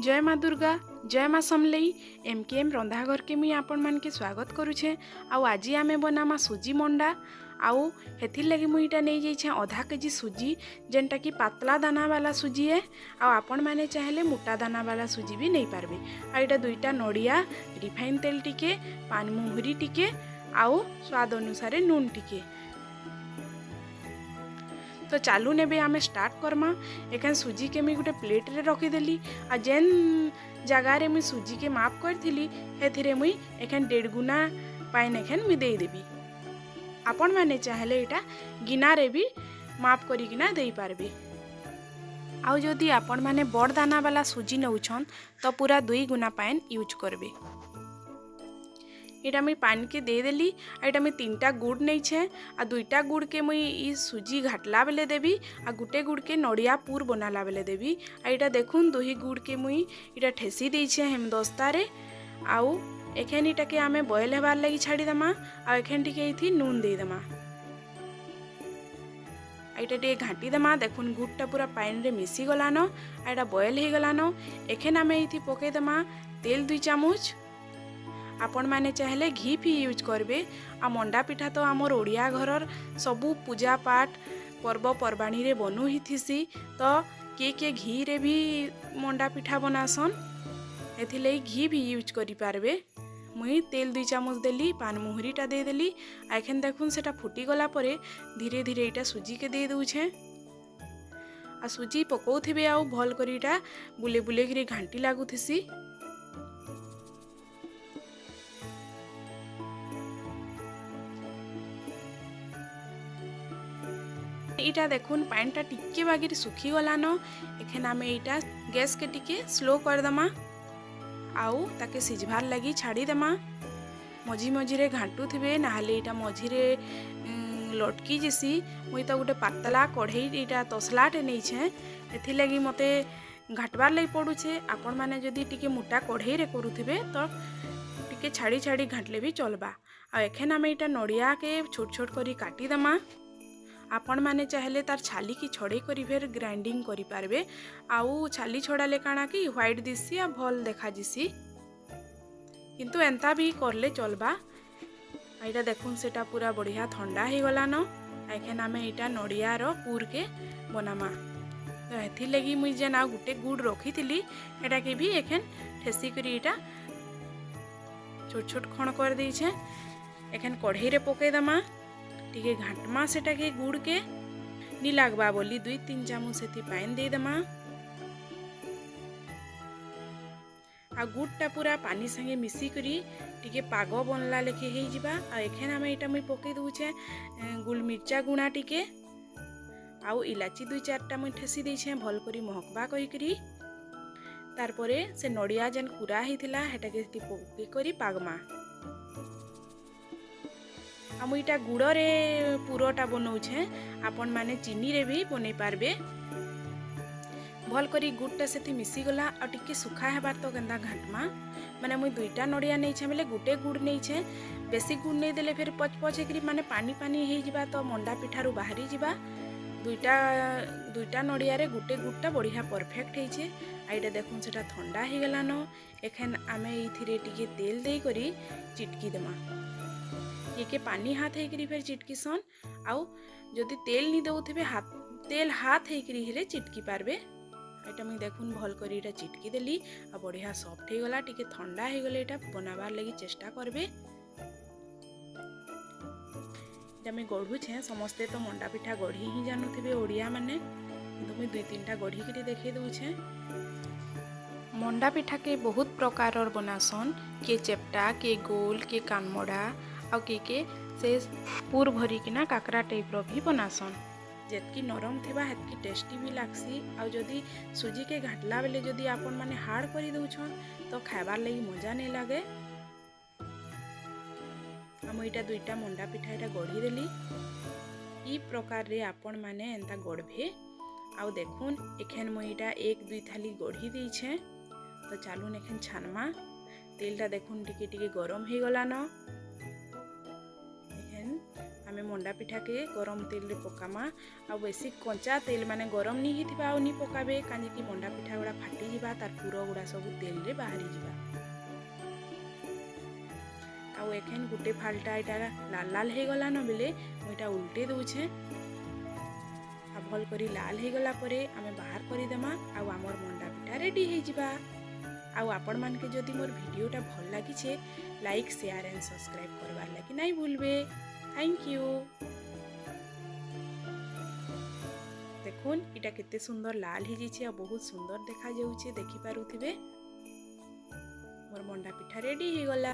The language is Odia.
ଜୟ ମା ଦୁର୍ଗା, ଜୟ ମା ସମଲେଇ। ଏମ୍ କେ ଏମ୍ ରନ୍ଧାଘରକେ ମୁଇଁ ଆପଣମାନକେ ସ୍ୱାଗତ କରୁଛେଁ। ଆଉ ଆଜି ଆମେ ବନାମା ସୁଜି ମଣ୍ଡା। ଆଉ ହେଥିର୍ ଲାଗି ମୁଇଁ ଇଟା ନେଇଯାଇଛେଁ ଅଧା କେଜି ସୁଜି, ଯେନ୍ଟାକି ପାତଲା ଦାନାବାଲା ସୁଜି ଏ। ଆଉ ଆପଣମାନେ ଚାହିଁଲେ ମୋଟା ଦାନାବାଲା ସୁଜି ବି ନେଇପାରବେ। ଆଉ ଏଇଟା ଦୁଇଟା ନଡ଼ିଆ, ରିଫାଇନ୍ ତେଲ ଟିକେ, ପାନମୁହୁରି ଟିକେ ଆଉ ସ୍ୱାଦ ଅନୁସାରେ ନୁନ୍ ଟିକେ। ତ ଚାଲୁନ୍, ଏବେ ଆମେ ଷ୍ଟାର୍ଟ କର୍ମା। ଏଖାନ ସୁଜିକେ ମୁଇଁ ଗୋଟେ ପ୍ଲେଟ୍ରେ ରଖିଦେଲି ଆଉ ଯେନ୍ ଜାଗାରେ ମୁଇଁ ସୁଜିକେ ମାପ କରିଥିଲି, ସେଥିରେ ମୁଇଁ ଏଖାନ ଦେଢ଼ ଗୁନା ପାଏନ୍ ଏଖାନ ମୁଇଁ ଦେଇଦେବି। ଆପଣମାନେ ଚାହିଁଲେ ଏଇଟା ଗିନାରେ ବି ମାପ କରିକିନା ଦେଇପାରିବେ। ଆଉ ଯଦି ଆପଣମାନେ ବଡ଼ ଦାନାବାଲା ସୁଜି ନେଉଛନ୍, ତ ପୁରା 2 ଗୁନା ପାଏନ୍ ୟୁଜ୍ କରିବେ। ଏଇଟା ମୁଇଁ ପାନିକେ ଦେଇଦେଲି। ଆଉ ଏଇଟା ମୁଇଁ ତିନିଟା ଗୁଡ଼ ନେଇଛେଁ। ଆଉ ଦୁଇଟା ଗୁଡ଼କେ ମୁଇଁ ଇ ସୁଜି ଘାଟଲା ବେଲେ ଦେବି ଆଉ ଗୁଟେ ଗୁଡ଼କେ ନଡ଼ିଆ ପୁର ବନାଲା ବେଲେ ଦେବି। ଆଉ ଏଇଟା ଦେଖୁନ୍, ଦୁହି ଗୁଡ଼କେ ମୁଇଁ ଏଇଟା ଠେସି ଦେଇଛେଁ ହେମଦସ୍ତାରେ। ଆଉ ଏଖେନ୍ ଏଇଟାକେ ଆମେ ବଏଲ୍ ହେବାର୍ ଲାଗି ଛାଡ଼ିଦେମା। ଆଉ ଏଖେନ୍ ଟିକେ ଏଇଥି ନୁନ୍ ଦେଇଦେମା, ଏଇଟା ଟିକେ ଘାଣ୍ଟି ଦେମା। ଦେଖୁନ୍, ଗୁଡ଼ଟା ପୁରା ପାନିରେ ମିଶିଗଲାନ ଆଉ ଏଇଟା ବଏଲ୍ ହେଇଗଲାନ। ଏଖେନ୍ ଆମେ ଏଇଥି ପକେଇଦେମା ତେଲ 2 ଚାମଚ। ଆପଣମାନେ ଚାହିଁଲେ ଘି ଫି ୟୁଜ୍ କରିବେ। ଆଉ ମଣ୍ଡା ପିଠା ତ ଆମର ଓଡ଼ିଆ ଘରର ସବୁ ପୂଜା ପାଠ, ପର୍ବପର୍ବାଣୀରେ ବନୁ ହିଁ ଥିସି। ତ କିଏ କିଏ ଘିରେ ବି ମଣ୍ଡା ପିଠା ବନାସନ୍, ଏଥିଲାଗି ଘି ବି ୟୁଜ୍ କରିପାରିବେ। ମୁଇଁ ତେଲ 2 ଚାମଚ ଦେଲି, ପାନମୁହୁରିଟା ଦେଇଦେଲି। ଆଉ ଏଖେନ୍ ଦେଖୁନ୍, ସେଟା ଫୁଟିଗଲା ପରେ ଧୀରେ ଧୀରେ ଏଇଟା ସୁଜିକେ ଦେଇ ଦଉଛେଁ। ଆଉ ସୁଜି ପକଉଥିବେ ଆଉ ଭଲ୍ କରି ଏଇଟା ବୁଲେଇ ବୁଲେଇକିରି ଘାଣ୍ଟି ଲାଗୁଥିସି। ଏଇଟା ଦେଖୁନ୍, ପାନିଟା ଟିକେ ବାଗିରି ଶୁଖିଗଲାନ। ଏଖେନ୍ ଆମେ ଏଇଟା ଗ୍ୟାସ୍କେ ଟିକେ ସ୍ଲୋ କରିଦେମା ଆଉ ତାକେ ସିଝବାର୍ ଲାଗି ଛାଡ଼ିଦେମା। ମଝି ମଝିରେ ଘାଣ୍ଟୁଥିବେ, ନାହେଲେ ଏଇଟା ମଝିରେ ଲଟକି ଯିସି। ମୁଇଁ ତ ଗୋଟେ ପାତଲା କଢ଼େଇ, ଏଇଟା ତସଲାଟେ ନେଇଛେଁ, ଏଥିଲାଗି ମୋତେ ଘାଟବାର୍ ଲାଗି ପଡ଼ୁଛେ। ଆପଣମାନେ ଯଦି ଟିକେ ମୋଟା କଢ଼େଇରେ କରୁଥିବେ, ତ ଟିକେ ଛାଡ଼ି ଛାଡ଼ି ଘାଣ୍ଟଲେ ବି ଚଲବା। ଆଉ ଏଖେନ୍ ଆମେ ଏଇଟା ନଡ଼ିଆକେ ଛୋଟ ଛୋଟ କରି କାଟିଦେମା। ଆପଣମାନେ ଚାହିଁଲେ ତାର ଛାଲିକି ଛଡ଼େଇ କରି ଫେର୍ ଗ୍ରାଇଣ୍ଡିଙ୍ଗ କରିପାରିବେ। ଆଉ ଛାଲି ଛଡ଼ାଲେ କାଣା କି ହ୍ୱାଇଟ୍ ଦିଶି ଆଉ ଭଲ୍ ଦେଖାଯିସି, କିନ୍ତୁ ଏନ୍ତା ବି କରଲେ ଚଲବା। ଏଇଟା ଦେଖୁନ୍, ସେଟା ପୁରା ବଢ଼ିଆ ଥଣ୍ଡା ହେଇଗଲାନ। ଏଖେନ୍ ଆମେ ଏଇଟା ନଡ଼ିଆର ପୁରକେ ବନାମା। ତ ଏଥିର୍ଲାଗି ମୁଇଁ ଯେନ୍ ଆଉ ଗୋଟେ ଗୁଡ଼ ରଖିଥିଲି, ହେଟାକେ ବି ଏଖେନ୍ ଠେସିକରି ଏଇଟା ଛୋଟ ଛୋଟ ଖଣ କରିଦେଇଛେଁ। ଏଖେନ୍ କଢ଼େଇରେ ପକେଇଦେମା, ଟିକେ ଘାଣ୍ଟମା ସେଟାକେ। ଗୁଡ଼କେ ନି ଲାଗ୍ବା ବୋଲି 2-3 ଚାମଚ ସେଥି ପାଏନ୍ ଦେଇଦେମା। ଆଉ ଗୁଡ଼ଟା ପୁରା ପାନି ସାଙ୍ଗେ ମିଶିକରି ଟିକେ ପାଗ ବନଲା ଲେଖେ ହେଇଯିବା। ଆଉ ଏଖେନ୍ ଆମେ ଏଇଟା ମୁଇଁ ପକେଇ ଦଉଛେଁ ଗୁଲମିର୍ଚା ଗୁଣା ଟିକେ ଆଉ ଇଲାଚି ଦୁଇ ଚାରିଟା ମୁଇଁ ଠେସି ଦେଇଛେଁ, ଭଲ୍ କରି ମହକବା କହିକରି। ତାରପରେ ସେ ନଡ଼ିଆ ଯେନ୍ କୁରା ହେଇଥିଲା, ହେଟାକେ ସେଠି ପକେଇ କରି ପାଗମା। ଆଉ ମୁଇଁ ଏଇଟା ଗୁଡ଼ରେ ପୁରଟା ବନଉଛେଁ, ଆପଣମାନେ ଚିନିରେ ବି ବନେଇ ପାରବେ। ଭଲ୍ କରି ଗୁଡ଼ଟା ସେଠି ମିଶିଗଲା ଆଉ ଟିକେ ଶୁଖା ହେବାର୍ ତ କେନ୍ତା ଘାଣ୍ଟମା। ମାନେ ମୁଇଁ ଦୁଇଟା ନଡ଼ିଆ ନେଇଛେଁ ବେଲେ ଗୁଟେ ଗୁଡ଼ ନେଇଛେଁ। ବେଶୀ ଗୁଡ଼ ନେଇଦେଲେ ଫେର୍ ପଚ ପଚ ହେଇକିରି, ମାନେ ପାନି ପାନି ହେଇଯିବା, ତ ମଣ୍ଡା ପିଠାରୁ ବାହାରି ଯିବା। ଦୁଇଟା ଦୁଇଟା ନଡ଼ିଆରେ ଗୁଟେ ଗୁଡ଼ଟା ବଢ଼ିଆ ପରଫେକ୍ଟ ହେଇଛେ। ଆଉ ଏଇଟା ଦେଖୁନ୍, ସେଟା ଥଣ୍ଡା ହେଇଗଲାନ। ଏଖେନ୍ ଆମେ ଏଇଥିରେ ଟିକେ ତେଲ ଦେଇକରି ଚିଟକି ଦେମା। କିଏ କିଏ ପାନି ହାତ ହେଇକିରି ଫେର୍ ଚିଟକିସନ୍, ଆଉ ଯଦି ତେଲ ନି ଦଉଥିବେ, ହାତ ତେଲ ହାତ ହେଇକିରି ହେଲେ ଚିଟକି ପାରବେ। ଏଇଟା ମୁଇଁ ଦେଖୁନ୍, ଭଲ୍ କରି ଏଇଟା ଚିଟକି ଦେଲି ଆଉ ବଢ଼ିଆ ସଫ୍ଟ ହେଇଗଲା। ଟିକେ ଥଣ୍ଡା ହେଇଗଲେ ଏଇଟା ବନାବାର୍ ଲାଗି ଚେଷ୍ଟା କରବେ। ଏଇଟା ମୁଇଁ ଗଢ଼ୁଛେଁ। ସମସ୍ତେ ତ ମଣ୍ଡା ପିଠା ଗଢ଼ି ହିଁ ଜାନୁଥିବେ ଓଡ଼ିଆମାନେ, କିନ୍ତୁ ମୁଇଁ ଦୁଇ ତିନିଟା ଗଢ଼ିକିରି ଦେଖେଇ ଦଉଛେଁ। ମଣ୍ଡା ପିଠାକେ ବହୁତ ପ୍ରକାରର ବନାସନ୍। କିଏ ଚେପ୍ଟା, କିଏ ଗୋଲ, କିଏ କାନମଡ଼ା ଆଉ କିଏ କିଏ ସେ ପୁର ଭରିକିନା କାକରା ଟାଇପ୍ର ବି ବନାସନ୍। ଯେତ୍କି ନରମ ଥିବା, ହେତ୍କି ଟେଷ୍ଟି ବି ଲାଗ୍ସି। ଆଉ ଯଦି ସୁଜିକେ ଘାଣ୍ଟଲା ବେଲେ ଯଦି ଆପଣମାନେ ହାର୍ଡ଼ କରି ଦଉଛନ୍, ତ ଖାଇବାର୍ ଲାଗି ମଜା ନାଇଁ ଲାଗେ। ଆଉ ମୁଁ ଏଇଟା ଦୁଇଟା ମଣ୍ଡା ପିଠା ଏଇଟା ଗଢ଼ିଦେଲି। ଇ ପ୍ରକାରରେ ଆପଣମାନେ ଏନ୍ତା ଗଢ଼ବେ। ଆଉ ଦେଖୁନ୍, ଏଖେନ୍ ମୁଇଁ ଏଇଟା ଏକ ଦୁଇ ଥାଲି ଗଢ଼ି ଦେଇଛେଁ। ତ ଚାଲୁନ୍, ଏଖେନ୍ ଛାନମା। ତେଲଟା ଦେଖୁନ୍, ଟିକେ ଟିକେ ଗରମ ହେଇଗଲାନ। ଏଖେନ୍ ଆମେ ଆମେ ମଣ୍ଡା ପିଠାକେ ଗରମ ତେଲରେ ପକାମା। ଆଉ ବେଶୀ କଞ୍ଚା ତେଲ, ମାନେ ଗରମ ନି ହେଇଥିବା, ଆଉ ନି ପକାବେ, କାହିଁକି ମଣ୍ଡା ପିଠା ଗୁଡ଼ା ଫାଟିଯିବା, ତାର ପୁର ଗୁଡ଼ା ସବୁ ତେଲରେ ବାହାରିଯିବା। ଆଉ ଏଖେନ୍ ଗୁଟେ ଫାଲଟା ଏଇଟା ଲାଲ ଲାଲ ହେଇଗଲାନ ବେଲେ ମୁଁ ଏଇଟା ଉଲ୍ଟେଇ ଦଉଛେ। ଆଉ ଭଲ କରି ଲାଲ ହେଇଗଲା ପରେ ଆମେ ବାହାର କରିଦେମା ଆଉ ଆମର ମଣ୍ଡା ପିଠା ରେଡ଼ି ହେଇଯିବା। ଆଉ ଆପଣମାନକେ ଯଦି ମୋର ଭିଡ଼ିଓଟା ଭଲ ଲାଗିଛେ, ଲାଇକ୍, ସେୟାର ଆଣ୍ଡ ସବସ୍କ୍ରାଇବ୍ କରବାର୍ ଲାଗି ନାଇଁ ଭୁଲବେ। Thank you. ଦେଖୁନ୍, ଏଇଟା କେତେ ସୁନ୍ଦର ଲାଲ ହେଇଯାଇଛି ଆଉ ବହୁତ ସୁନ୍ଦର ଦେଖାଯାଉଛି, ଦେଖିପାରୁଥିବେ। ମୋର ମଣ୍ଡା ପିଠା ରେଡ଼ି ହେଇଗଲା।